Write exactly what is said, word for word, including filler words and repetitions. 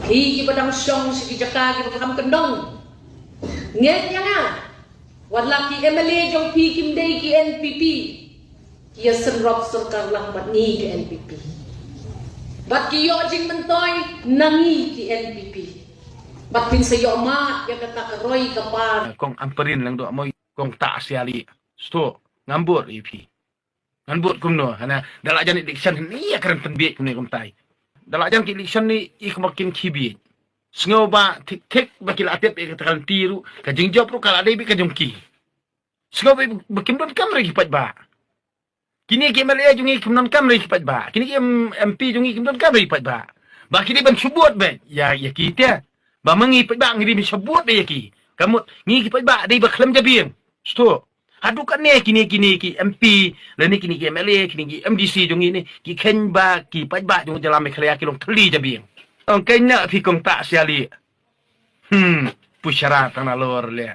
Phi kiba dang shong sha ki jaka kiba kham kyndong, ngeit ïa nga, wat la ki M L A jong phi kim dei ki N P P, ki ïasynrop sorkar lang bad ngi ki N P P. Bad ki ïoh jingmyntoi na ngi ki N P P. Bad phin sa ïoh mad ïa kata ka roi ka par. Kong Ampareen Lyngdoh Moi, Kong Tah Siali. Sto, ngam bud ïa phi. Ngan bud kumno, hana, da la jan election ni ïa kren pynbiej kumne kumtai. Da la jan ki election ni i kumba kin ki biej. Sngew ba thik thik ba ki la tip ïa kata ka lynti ruh, ka jingjop ruh ka la dei beit ka jong ki. Sngew ba, ba kim donkam re ki paidbah. Kine ki M L A jong ngi kim donkam re ki paidbah. Kine ki M-, M P jong ngi kim donkam re ki paidbah. Ba ki dei ban shu bud beit ïa, ïa ki te. Ba ma ngi paidbah ngi dei ban shu bud beit ïa ki. Ka mut ngi ki paidbah dei ba khlem jabieng. Sto. Haduh katne kine, kine ki M P, lane kine ki M L A, kine ki M D C jong ngi ne, ki kheiñ ba ki paidbah jong ka jylla Meghalaya ki long thylli jabieng. Ong kheiñ na phi Kong Tah Siali. Hmm, pushara tang nalor leh.